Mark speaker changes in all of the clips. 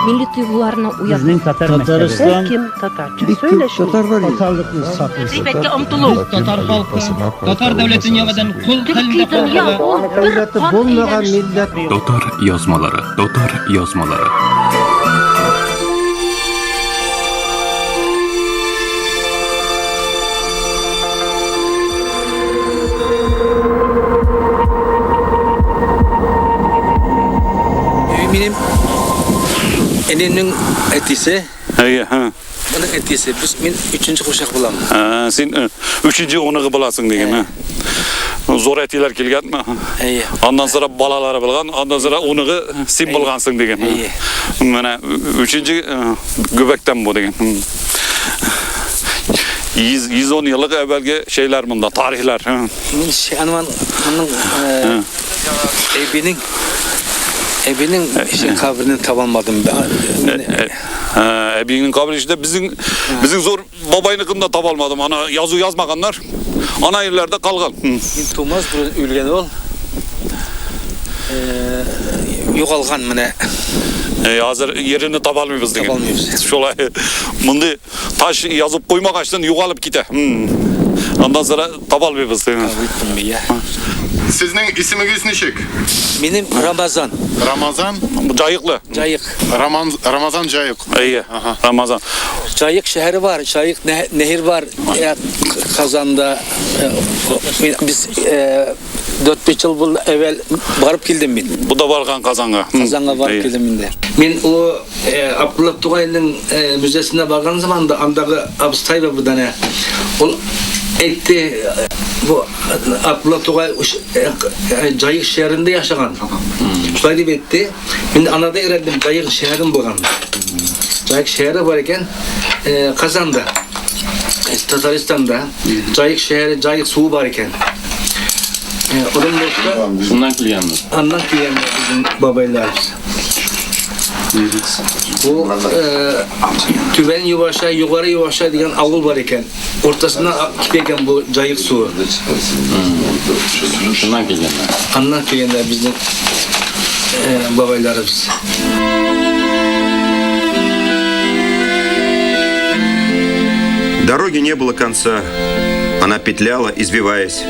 Speaker 1: Милли тойгыларны уяту.
Speaker 2: Безнең татар мәктәбе.
Speaker 3: Татарстан
Speaker 4: Кем татарча
Speaker 3: бик күп
Speaker 4: сөйләшми?
Speaker 3: татар бар инде.
Speaker 2: Татарлыкны саклыйсы.
Speaker 5: Гыйбәткә омтылу.
Speaker 6: Татар халкы, татар дәүләтен яңадан кол
Speaker 5: Төрки
Speaker 6: хәлендә
Speaker 5: дөнья
Speaker 6: калдыруга
Speaker 5: ул бер
Speaker 3: Дәүләте
Speaker 5: кан
Speaker 3: булмаган
Speaker 5: әйләнеше.
Speaker 3: милләт.
Speaker 7: Татар язмалары, татар язмалары.
Speaker 8: Минем энемнең әтисе,
Speaker 9: Әйе, һа.
Speaker 8: моның әтисе, без мин өченче курчак булам.
Speaker 9: Ә, Син өченче оныгы буласың деген, һа. Зур әтиләр килгәнме?
Speaker 8: Әйе.
Speaker 9: Аннан соң балалары булган, аннан соң оныгы син булгансың деген.
Speaker 8: Әйе.
Speaker 9: Менә өченче гөбәктән бу деген. 100 110 еллык әүвәлге шәйләр монда, тарихлар. Һа.
Speaker 8: Мин анван моның әбинең şey каберен таба алмадым.
Speaker 9: Әбиеңнең кабере эчендә безнең зур бабайныкын да таба алмадым. Ана язу язмаганнар. Ана ерләрдә калган.
Speaker 8: Мин тумас борын үлгән ул. Югалган менә.
Speaker 9: Хәзер ерен таба алмыйбыз деген.
Speaker 8: Таба алмыйбыз.
Speaker 9: Шулай. Мондый таш язып куймагачтан югалып китә. Аннан соң таба алмыйбыз.
Speaker 8: Я.
Speaker 10: Сезнең исемегез ничек?
Speaker 8: Минем Рамазан.
Speaker 10: Рамазан?
Speaker 9: Җаеклы.
Speaker 8: Җаек.
Speaker 10: Раман, Рамазан Җаек.
Speaker 9: Әйе. Рамазан.
Speaker 8: Җаек шәһәре бар, Җаек нәһер бар. Казанда без 4-5 ел бул әүвәл барып килдем мин.
Speaker 9: Бу да барган Казанга.
Speaker 8: Казанга барып килдем инде. Мин ул Абдулла Тугайның музейсына барган заманда андагы абыстай бар бу. Ул әйтте, бу Абдулла Тугай Җаек шәһәрендә яшәгән. Шулай дип әйтте. Мин анада өйрәндем, Җаек шәһәрен булган. Җаек шәһәре бар икән, Казанда, Татарстанда Җаек шәһәре, Җаек суы бар икән. Орынбургта
Speaker 11: Шуннан килгәнме?
Speaker 8: Аннан килгән безнең бабайларыбыз. Бу Түбән Юваша, Югары Юваша дигән авыл бар икән. Уртасыннан китә икән бу Җаек суы.
Speaker 11: Шуннан килгәннәр.
Speaker 8: Аннан килгәннәр безнең бабайларыбыз.
Speaker 12: Дороги не было конца. Она петляла, извиваясь.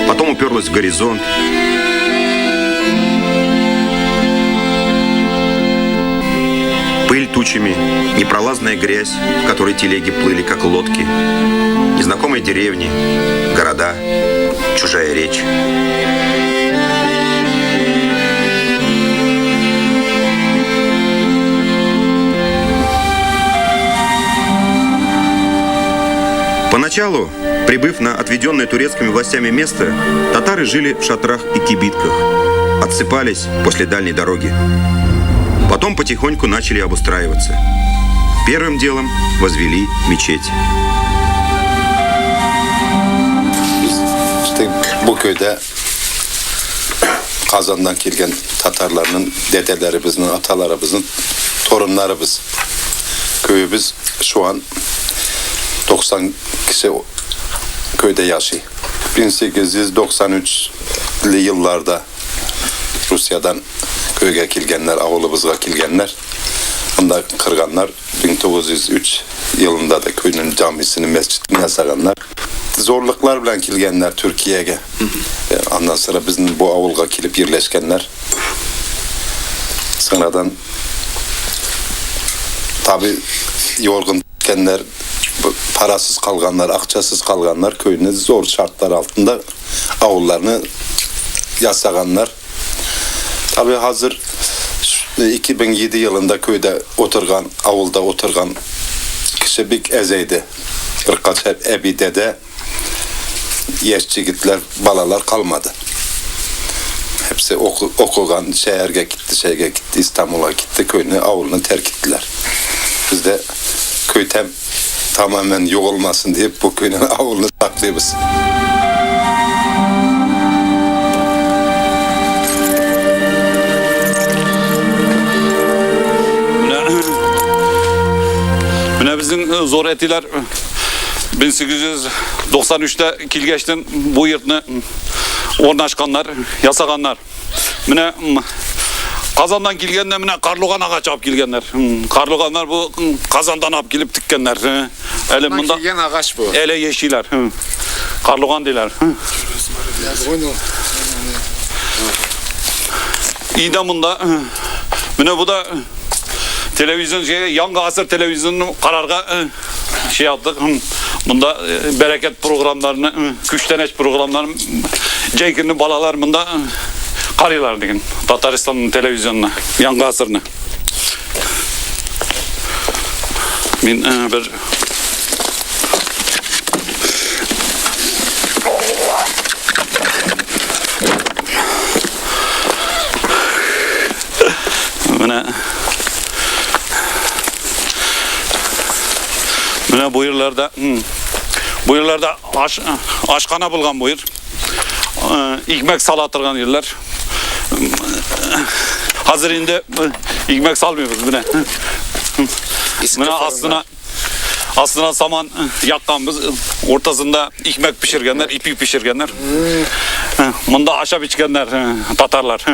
Speaker 12: Потом уперлась в горизонт. Пыль тучами, непролазная грязь, в которой телеги плыли, как лодки. Незнакомые деревни, города, чужая речь. Поначалу, прибыв на отведенное турецкими властями место, татары жили в шатрах и кибитках, отсыпались после дальней дороги. Потом потихоньку начали обустраиваться. Первым делом возвели мечеть.
Speaker 13: Biz işte bu köyde Kazan'dan kelgen Tatarlarının dedelerimizin, atalarımızın torunlarımız. Köyümüz şu an 90 kişi köyde yaşıyor. 1893'lü yıllarda Rusya'dan köyge kelgenler, avulımızga kelgenler. Bunda kırganlar 1903 yılında da köyün camisini, mescidini yasaganlar. Zorluklar bilen kelgenler Türkiye'ye. Ondan sonra bizim bu avulga kelip yerleşkenler. Sonradan tabi yorgun kenler, parasız kalganlar, akçasız kalganlar köyünde zor şartlar altında avullarını yasaganlar. Tabi hazır 2007 yılında köyde oturgan, avulda oturgan kişi bir ezeydi. Birkaç hep ebi dede, yaş yigitler, balalar kalmadı. Hepsi okugan, şehirge gitti, şehirge gitti, İstanbul'a gitti, köyünü, avulunu terk ettiler. Biz de köy tamamen yok olmasın diye bu köyün avulunu saklıyoruz.
Speaker 9: Менә безнең зур әтиләр 1893-тә килгәчтен бу йортны урнашканнар, ясаганнар. Менә Казаннан килгәндә менә карлыган агачы алып килгәннәр. Карлыганнар бу Казандан алып килеп теккәннәр. Әле монда
Speaker 10: Килгән агач бу.
Speaker 9: Әле яшиләр. Карлыган диләр. Өйдә монда менә бу да телевизион җәйгә яңа гасыр телевизионны карарга şey yaptık. Bunda bereket programlarını, күчтәнәч programlarını җәй көне балалар монда карыйлар диген. Татарстанның телевизионына, яңа гасырны. Мин бер Менә Менә бу ерләрдә бу ерләрдә аш ашхана булган бу ер. Икмәк сала торган ерләр. Хәзер инде икмәк салмыйбыз менә. Менә астына астына саман якканбыз. Уртасында икмәк пешергәннәр, ипи пешергәннәр. Монда ашап эчкәннәр татарлар.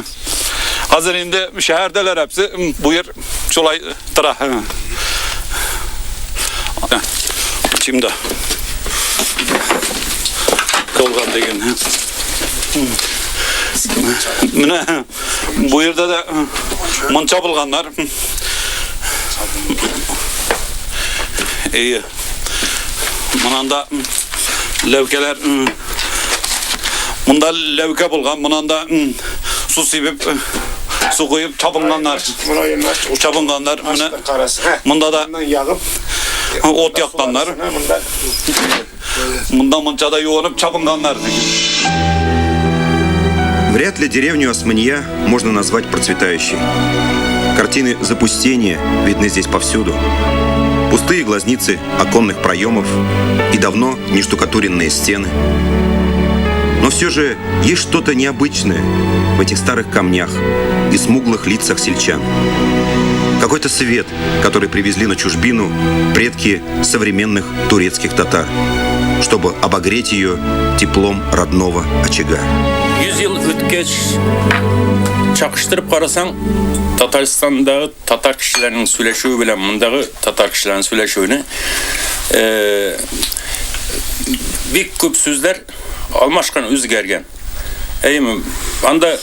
Speaker 9: Хәзер инде шәһәрдәләр һәпсе бу ер шулай тора. Чимда. Толган дигән. Менә бу ердә дә мунча булганнар. Әйе. Монанда ләүкәләр Монда ләүкә булган, монанда су сибеп, су куеп чабынганнар. Чабынганнар. Менә монда да
Speaker 1: ягып
Speaker 9: от якканнар. Монда мунчада юынып чабынганнар.
Speaker 12: Вряд ли деревню Османия можно назвать процветающей. Картины запустения видны здесь повсюду. Пустые глазницы оконных проемов и давно не штукатуренные стены. Но все же есть что-то необычное в этих старых камнях и смуглых лицах сельчан. Какой-то свет, который привезли на чужбину предки современных турецких татар, чтобы обогреть ее теплом родного очага.
Speaker 2: 100 ел үткәч чагыштырып карасаң, Татарстандагы татар кешеләренең сөйләшүе белән мондагы татар кешеләренең сөйләшүене бик күп сүзләр алмашкан, үзгәргән. Әйеме? Анда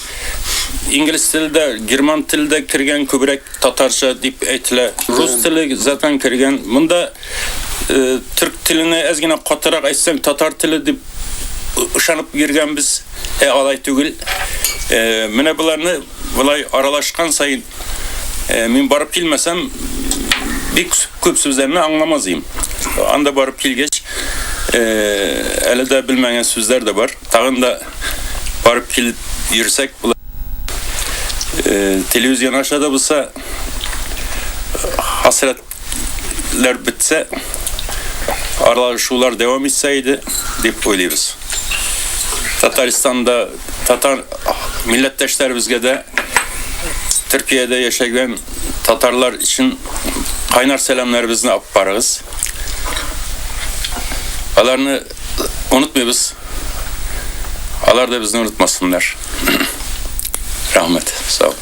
Speaker 2: инглиз теле дә, герман теле дә кергән күбрәк татарча дип әйтелә. Рус теле затан кергән. Монда төрк теленә әз генә катырак әйтсәң, татар теле дип ышанып йөргәнбез. Ә алай түгел. Менә боларны болай аралашкан саен мин барып килмәсәм, бик күп сүзләрне аңламас идем. Анда барып килгәч, әле дә белмәгән сүзләр дә бар. Тагын да барып килеп йөрсәк, телевизион аша да булса, хәсрәтләр бетсә, аралашулар дәвам итсә иде дип уйлыйбыз. Татарстанда татар милләттәшләребезгә дә Төркиядә яшәгән татарлар өчен кайнар сәламнәребезне алып барыгыз. Аларны онытмыйбыз. Алар да безне онытмасыннар. Рәхмәт. Сау.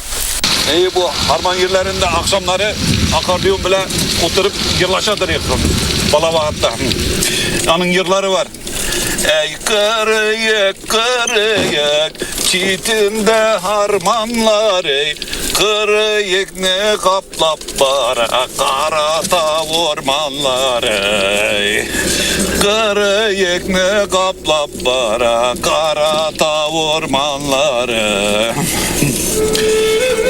Speaker 9: Әйе, бу харман ерләрендә акшамнары аккордеон белән утырып йырлашадыр идек. Бала вакытта. Аның йырлары бар. Әй кырыек, кырыек, читендә харманлар, эй, кырыекны каплап бара Каратау урманлары, эй. Кырыекны каплап бара Каратау урманлары.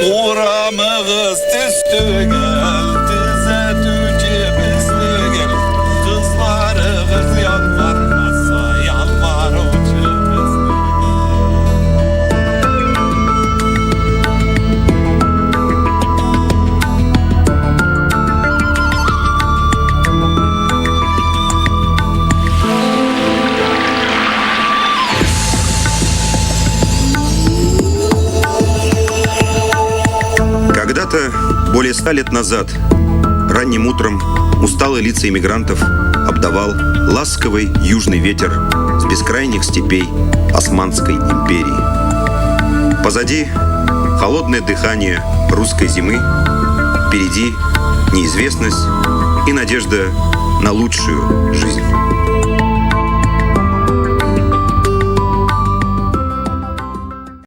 Speaker 9: Урамыгыз төз түгел, төзәтүче без түгел, кызларыгыз ялвармаса, ялваручы без түгел.
Speaker 12: Когда-то, более 100 лет назад, ранним утром усталые лица иммигрантов обдавал ласковый южный ветер с бескрайних степей Османской империи. Позади холодное дыхание русской зимы, впереди неизвестность и надежда на лучшую жизнь.